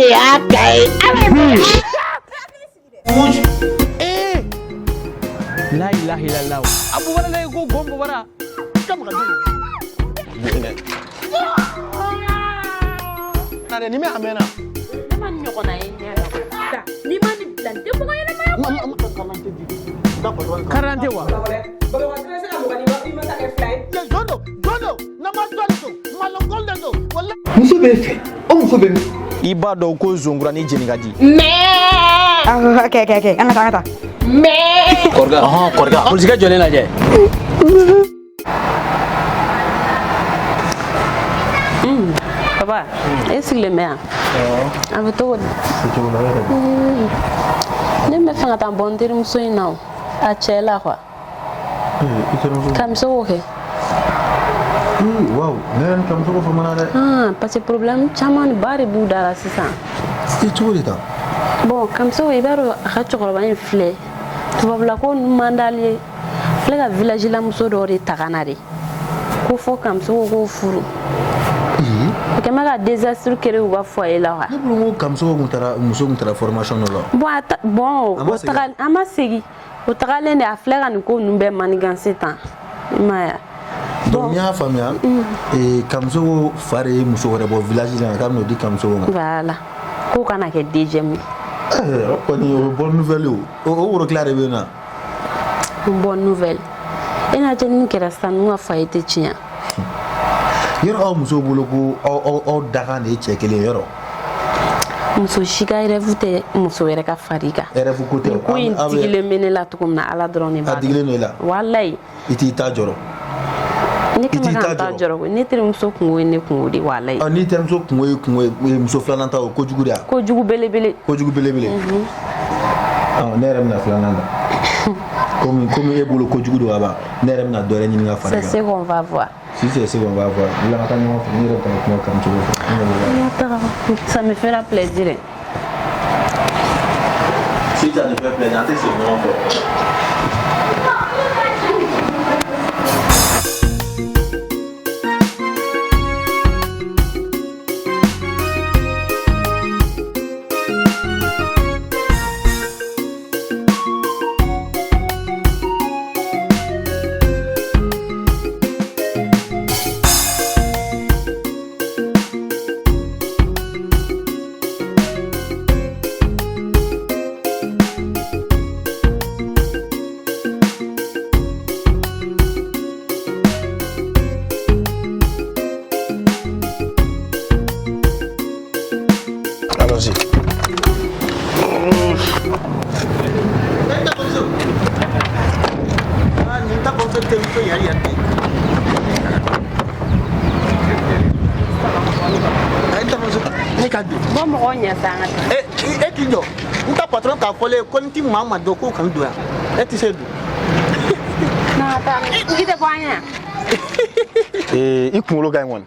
de y'a ta ye. Eh! La ilaha illallah. Abu wala la ko gombo bara. Na ni mɛ a mɛnna. Ne ma nin ɲɔgɔnna ye ɲɛ la. N'i ma nin bila nin tɛ mɔgɔ ɲɛnama ye. Karante wa. Muso bɛ fɛ, o muso bɛ min? I b'a dɔn ko zonkura ni jeni ka di. Ah, ok, ok, ok. An ka taa, an ka taa. Kɔrɔkɛ, ɔhɔn kɔrɔkɛ. Polisikɛ jɔlen lajɛ. Papa, e sigilen bɛ yan. A bɛ cogo di? Ne bɛ fɛ ka taa bɔ n terimuso in na o. A cɛ la quoi. Kamiso k'o kɛ. Waaw, ne yɛrɛ ni Kamiso ko famana dɛ. Ah, parce que problème caman ba de b'u da la sisan. I cogo di tan? Bon, Kamiso i b'a dɔn a ka cɛkɔrɔba in filɛ. Tubabula ko ninnu man d'ale ye. Filɛ ka village la muso dɔw de ta ka na de. Ko fo Kamiso ko k'o furu. O kɛ mɛ ka désastre créer u ka foyer la quoi. Ne bolo ko Kamiso kun taara muso kun taara formation dɔ la. Bon, a ta, bon, A ma o segin? taga a ma segin. O tagalen de a filɛ ka nin ko ninnu bɛɛ manigancer tan. I m'a ye wa? Donc n'i y'a faamuya, ee Kamiso fa de ye muso wɛrɛ bɔ village la k'a bɛn'o di Kamiso ma. Voilà. K'o kana kɛ deuxième ye. O kɔni o ye bonne nouvelle ye o. O woro tila de bɛ na. Bonne nouvelle. E n'a cɛ ni kɛra sisan ninnu ka foyer tɛ tiɲɛ. Yɔrɔ aw musow bolo ko aw dakan de ye cɛ kelen ye yɔrɔ. Muso si ka rêve tɛ muso wɛrɛ ka far'i kan. Rêve ko tɛ o. Nin ko in digilen bɛ ne la cogo min na Ala dɔrɔn de b'a dɔn. A digilen don e la. Walayi. I t'i ta jɔrɔ. Ne kɛmɛ ka n ta jɔrɔ koyi. Ne terimuso kungo ye ne kungo de walayi. Ɔ n'i terimuso kungo ye kungo ye muso filanan ta o kojugu de ya. Kojugu belebele. Kojugu belebele. Ɔ ne yɛrɛ bɛna filanan ta. Komi e bolo kojugu don ka ban, ne yɛrɛ bɛna dɔ wɛrɛ ɲini ka fara i C'est kan. ce qu'on va voir. Si c'est ce qu'on va voir. N ka taa ɲɔgɔn fɛ, n yɛrɛ bɛ taa kuma Kamiso fɛ. Ça me fera plaisir. Si ça te fait plaisir, an tɛ segin ɲɔgɔn fɛ. Allons-y. Bɔ mɔgɔw ɲɛ sa an ka taa. E k'i jɔ n ta patron k'a fɔ ne ye ko n ti maa ma dɔn k'o kana don yan e tɛ se don. N'an ka taa i tɛ bɔ an ɲɛ. Ee i kunkolo ka ɲi kɔni.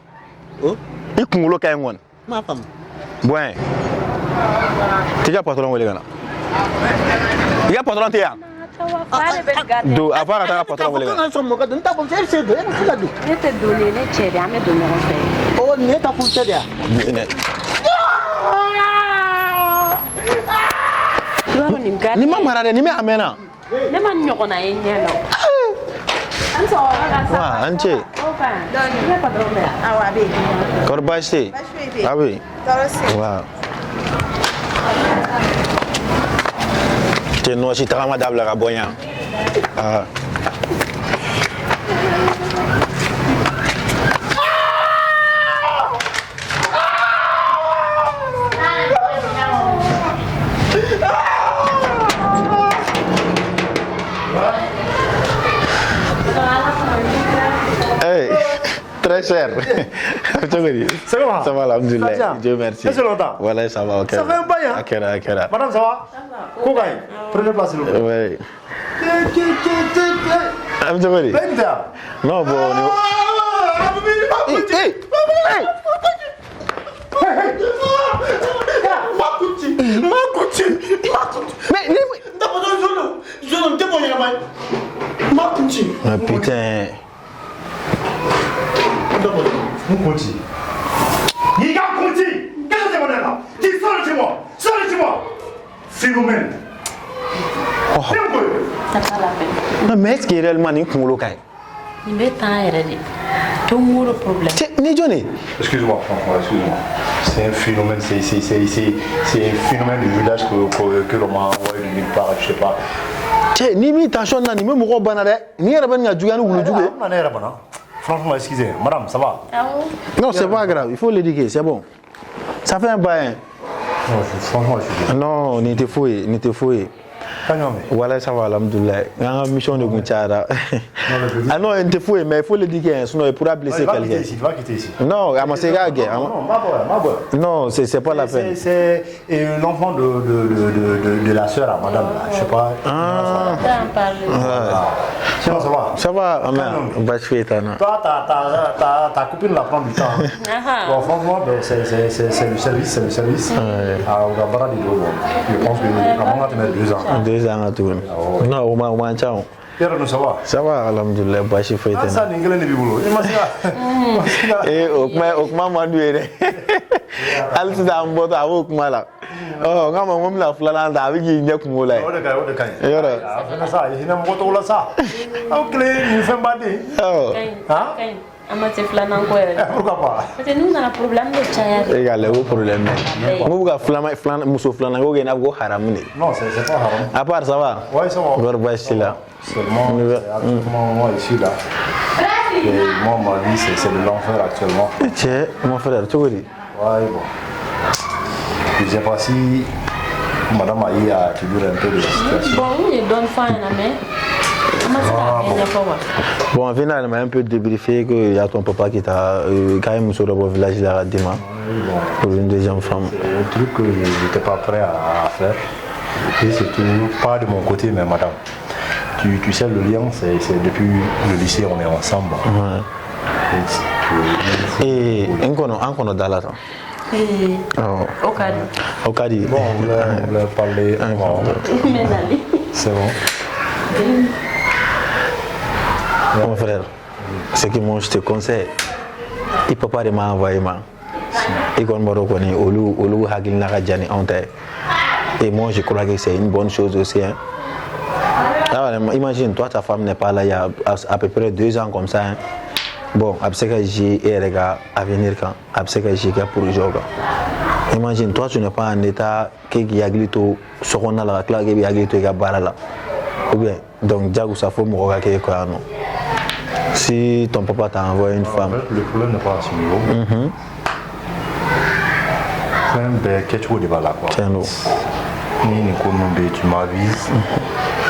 I kunkolo ka ɲi kɔni. N m'a faamu. Bon, t'i ka patron wele ka na. I ka patron tɛ yan. Don a fɔ a ka taa ka patron wele ka na. Kana sɔn mɔgɔ don n ta fɔ e bɛ se don e bɛ se ka don. Ne tɛ don ne cɛ de an bɛ don ɲɔgɔn fɛ. Ɔ nin ye ta furucɛ de ye. I b'a dɔn nin gari. Nin ma mara dɛ, nin bɛ a mɛnna. Ne ma nin ɲɔgɔnna ye ɲɛ la. An sɔgɔma ka sa. Wa an ce. Ne patron bɛ yan. Awɔ, a bɛ yen. Kɔri baasi tɛ yen? Baasi foyi tɛ yen. A bɛ yen. Tɔɔrɔ si tɛ. Wa. Cɛ nɔɔsi tagama dabila ka bɔ yan. Aa. Hey, très cher. C'est comment? Ça va, alhamdoulilah. Ça va? Dieu merci. Ça fait longtemps. Voilà, ça va, ok. Ça fait un bail, hein? A kɛra. Madame, ça va? Ko ka ɲi? Prenez place, s'il vous plaît. Oui. A bɛ cogo di? Bɛɛ tɛ yan? Non, bon, ni. Hey, hey, Mais n ta patron zon don zon don n tɛ bɔ ɲɛnama ye n b'a kun ci. Ah, putain. N kun ci. N'i ka kun ci, qu'est-ce que c'est mon là? Tu sors de chez phénomène. Oh. C'est pas la peine. Non, mais est-ce que réellement nin kunkolo ka ɲi? Nin bɛ tan yɛrɛ de. Don o don problème. Cɛ, ni jɔn de? Excuse-moi, franchement, excuse-moi. C'est un phénomène, c'est un phénomène du village que l'on m'a envoyé de nulle part, je sais pas. Cɛ, n'i m'i tension na, nin bɛ mɔgɔw bana dɛ. Nin yɛrɛ bɛ nin ka juguya ni wulujugu ye. Ah, ne yɛrɛ bana. Franchement, excusez, madame, ça va? Awɔ. Non, c'est pas grave, il faut l'éduquer, c'est bon. Ça fait un bail, hein. Non, franchement, je suis désolé. Non, nin tɛ foyi ye, nin tɛ foyi ye. Voilà, ça va, alhamdoulilah. An ka mission de kun cayara. Ah non, nin tɛ foyi ye, mais il faut l'éduquer, hein, sinon il pourra blesser quelqu'un. Il va quitter ici. Non, a ma se k'a gɛn. Non, ma bɔ. Non, c'est pas la peine. C'est l'enfant de la sœur à madame, là, je sais pas. Ah. Sinon, ça va? Ça va, amen. Baasi foyi t'an na. Toi, ta copine la prend du temps. Bon, franchement, c'est le service, c'est le service. Ah, on va barrer du dos, bon. Je pense que a man ka tɛmɛ 2 ans. 2 ans ka tuguni. Non, o man ca o. Yɔrɔ dun, ça va? Ça va, alhamdoulilah, baasi foyi tɛ n na. Sa nin kelen de b'i bolo. I ma se ka. Ee, o kuma man d'u ye dɛ. Hali sisan an bɔtɔ a b'o kuma la. Ɔ, n k'a ma ko n bɛna filanan ta, a bɛ k'i ɲɛ kumu o la O de ka ɲi, o de ka ɲi. Yɔrɔ. A fɛnɛ sa, a ye hinɛ mɔgɔ tɔgɔ la sa. Aw kelen nin fɛn baden. Ɔ. Han? Ka ɲi. An ma se filanan ko yɛrɛ la. Pourquoi pas? Parce que n'u nana problème bɛ caya de. E ka lajɛ o problème bɛ. N ko bɛ ka muso filanan ko kɛ i n'a fɔ ko haramu de. Non, c'est pas haram. À part, ça va? Ouais, ça va. Kɔri baasi t'i la? Seulement, c'est actuellement moi ici là. Et moi, ma vie, c'est de l'enfer actuellement. Cɛ, mon frère, cogo di? Ouais, bon. Je sais pas si madame a eu à te dire un peu de la situation. Bon, n ye dɔɔni fɔ a ɲɛna, mais an ma se k'a bɛɛ ɲɛfɔ quoi. Bon, en final, elle m'a un peu débriefé qu'il y a ton papa qui t'a quand même muso dɔ bɔ village la ka d'i ma pour une deuxième femme. C'est un truc que je n'étais pas prêt à faire. Et c'est tout, pas de mon côté, mais madame. Tu sais, le lien, c'est depuis le lycée, on est ensemble. Ouais. Et n kɔnɔ, an kɔnɔ da la tan. Ee, o ka di. O ka di. Bon, on voulait parler. N bɛ nali. C'est bon. Mon frère, ce que moi je te conseille, i papa de m'a envoyé ma. I kɔni b'a dɔn kɔni olu hakilina ka jan ni anw ta ye. Et moi je crois que c'est une bonne chose aussi, hein. Ah, imagine, toi ta femme n'est pas là il y a à peu près 2 ans comme ça, hein. Bon, a bɛ se ka jouer e yɛrɛ ka avenir kan, a bɛ se ka jouer i ka projet kan. Imagine, toi tu n'es pas en état k'e k'i hakili to so kɔnɔna la ka tila k'e b'i hakili to i ka baara la. Ou bien, donc jagosa fo mɔgɔ ka kɛ e kɔ yan nɔ. Si ton papa t'a envoyé une femme. En fait, le problème n'est pas à ce niveau. Fɛn bɛɛ kɛcogo de b'a la quoi. Tiɲɛ don. Ni nin ko ninnu bɛ yen, tu m'avises.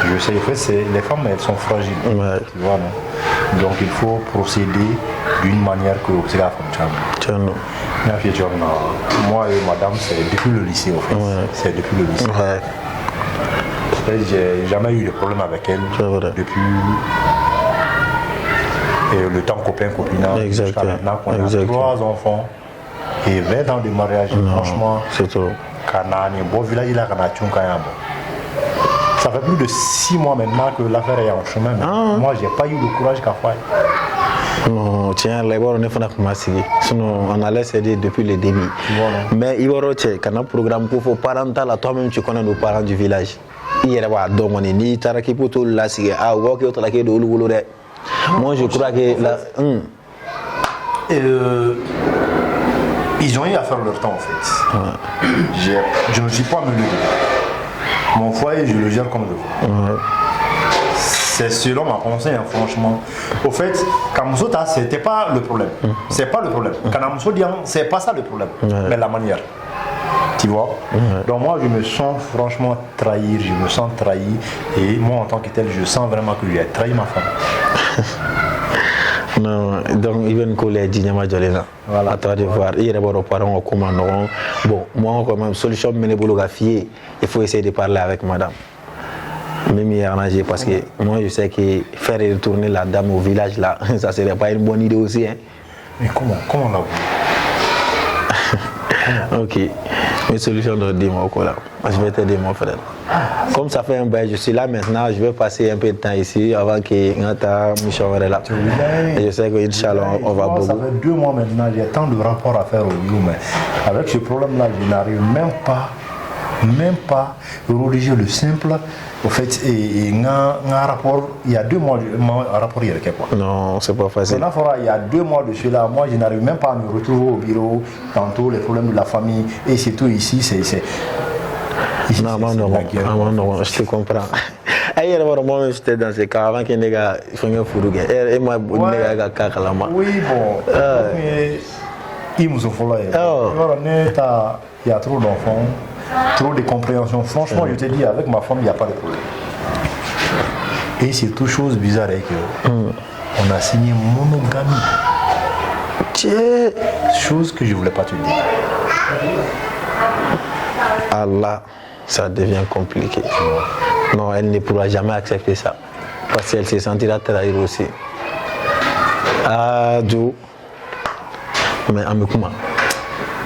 Je sais, en fait, les femmes, elles sont fragiles. Ouais. Tu vois, non? Donc, il faut procéder d'une manière que vous allez fonctionner. Tiɲɛ don. N y'a f'i ye cogoya min na, moi et madame, c'est depuis le lycée, en fait. Ouais. C'est depuis le lycée. Ouais. En fait, j'ai jamais eu de problème avec elle. C'est vrai. Depuis et le temps copain-copinage Exact. jusqu'à maintenant qu'on a Exact. 3 enfants et 20 ans de mariage. Non, franchement, c'est trop. Ka na nin bɔ village la ka na cun kan yan bɔ. Ça fait plus de 6 mois maintenant que l'affaire est en chemin. Mais Ah. moi, j'ai pas eu le courage k'a fɔ a ye. Non, tiɲɛ yɛrɛ la i b'a dɔn ne fana tun ma sigi. Sinon, on allait s'aider depuis le début. Voilà. Mais i b'a dɔn cɛ, kana programme ko fɔ parents ta la, toi-même tu connais nos parents du village. I yɛrɛ b'a dɔn kɔni, n'i taara k'i b'o t'olu lasigi, ah u b'a fɔ k'e taara k'e don olu bolo dɛ. Moi, je crois que la, Ils ont eu à faire leur temps en fait. Ouais. Je ne me suis pas mêlé. Mon foyer, je le gère comme je veux. Ouais. C'est selon ma pensée, hein, franchement. Au fait, Ka muso ta, c'était pas le problème. C'est pas le problème. Ka na muso di yan, c'est pas ça le problème. Ouais. Mais la manière. Tu vois? Donc moi, je me sens franchement trahir, je me sens trahi. Et moi, en tant que tel, je sens vraiment que j'ai trahi ma femme. Non, donc i bɛ nin ko lajɛ ji ɲɛma jɔlen na. Voilà. À toi de voir. I yɛrɛ b'a dɔn parents ka ko ma nɔgɔn. Bon, moi quand même, solution min bɛ ne bolo ka f'i ye, il faut essayer de parler avec madame. Même y arranger parce que moi je sais que faire retourner la dame au village là, ça serait pas une bonne idée aussi, hein. Mais comment on l'a voulu? Ok, une solution de dis moi quoi là. Je vais t'aider mon frère. Comme ça fait un bail, je suis là maintenant, je vais passer un peu de temps ici avant que n ka taa mission wɛrɛ la. Et je sais que Inch'Allah, on va Moi, ça beaucoup. fait 2 mois maintenant, j'ai tant de rapports à faire au boulot, mais avec ce problème-là, je n'arrive même pas Même pas rédiger le simple. Au fait, et un rapport, il y a 2 mois, un rapport, il y a quoi. Non, c'est pas facile. Là, il y a 2 mois de cela, moi, je n'arrive même pas à me retrouver au bureau. Tantôt, les problèmes de la famille, et c'est tout ici, ici, Non, c'est non, la guerre. Non, non, je te comprends. Eh, yɛrɛ b'a dɔn, moi j'étais dans ce cas avant que ne ka fɛnkɛ furu kɛ. E ma ne ka e ka cas kalama. Oui, bon. Mais i muso fɔlɔ ye. Oh. I b'a dɔn, ne ta, il y a trop d'enfants, trop de compréhension. Franchement, je te dis, avec ma femme, il n'y a pas de problème. Et c'est tout chose bizarre est que on a signé monogamie. Cɛ. Chose que je ne voulais pas te dire. Allah, ça devient compliqué. Non, elle ne pourra jamais accepter ça. Parce qu'elle se sentira trahir aussi. Ah, Joe. Mais an bɛ kuma.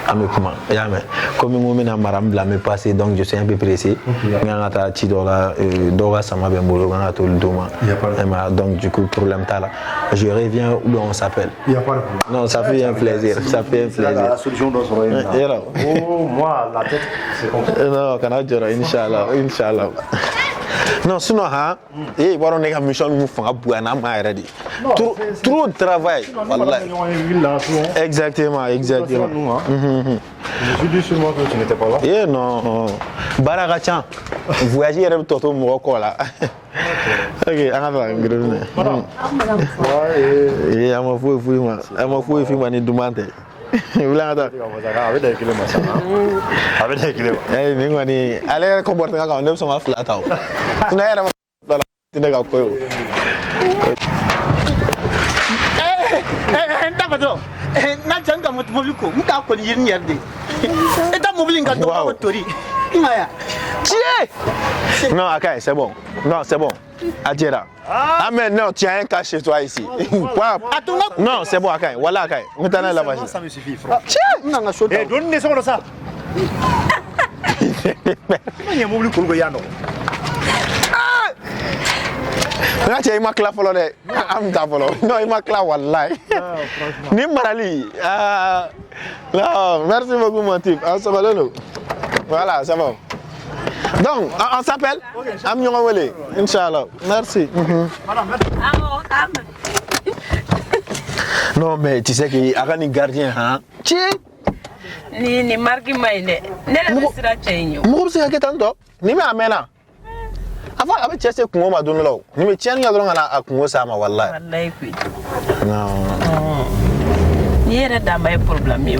An bɛ kuma. I y'a mɛn. Komi n ko n bɛna mara n bila n bɛ passer, donc je suis un peu pressé. N kan ka taa ci dɔ la, dɔw ka sama bɛ n bolo, n kan ka t'olu d'u ma. Y a pas de E ma, donc du coup, problème t'a la. Je reviens ou bien on s'appelle. Il n'y a pas de problème. Non, ça fait un plaisir. Ça fait un C'est la plaisir. solution dɔ sɔrɔ yen. Yɔrɔ. Oh, moi, la tête, c'est comme ça. Non, kana jɔrɔ, inshallah, inshallah. Non, sinon, han, e b'a dɔn ne ka mission ninnu fanga bonyana an ma yɛrɛ de. Trop, trop de travail, wallahi. Là, souvent. Exactement, exactement. Nous, hein. Je me suis dit sûrement que tu n'étais pas là. Eh non, baara ka ca. Voyage yɛrɛ bɛ tɔ to mɔgɔ kɔ la. Ok, an ka taa gɛrɛ. Ouais, Eh, an ma foyi f'i ma, an ma foyi f'i ma ni duman tɛ. Wuli an ka taa. A bɛ da i kelen ma sa. A bɛ da i kelen ma. Eh, nin kɔni, ale yɛrɛ comportement kama ne bɛ sɔn ka fila ta o. Sinon e yɛrɛ ma fila la, tɛ ne ka ko ye o. N ta patron, n'a cɛ n ka mobili ko n k'a kɔni yiri n yɛrɛ de e ta mobili in ka dɔgɔ. Wow. Ko tori i ma ye. Tiens. Non, ok, c'est bon. Non, c'est bon. Adjera. Ah, mais non, tu as un cas chez toi ici. Quoi? Non, c'est bon, ok. Voilà, ok. Maintenant, là-bas. Ça me suffit, frère. N nana so ta. Eh, donni ne sɔngɔ sa. Ma ɲɛ mobili kolo ko yan nɔ. N ka cɛ, i ma tila fɔlɔ dɛ. An bɛ taa fɔlɔ. Non, i ma tila walayi. Ni marali. Ah, non, merci beaucoup, mon type. An sɔgɔlen don. Voilà, c'est bon. Donc, on s'appelle. An bɛ ɲɔgɔn wele. Inch'Allah. Merci. Awɔ, k'a mɛn. Non, mais tu sais que a ka nin gardien, han. Tiɲɛ. Ni marque ma ɲi dɛ, ne yɛrɛ bɛ siran cɛ in ɲɛ o. Mɔgɔ bɛ se ka kɛ tan tɔ ni mɛ a mɛnna a fɔ a bɛ cɛ se kungo ma don dɔ la o ni bɛ tiɲɛni kɛ dɔrɔn ka na a kungo s'a ma walayi. Walayi koyi. Non. Ni yɛrɛ danba ye problème ye.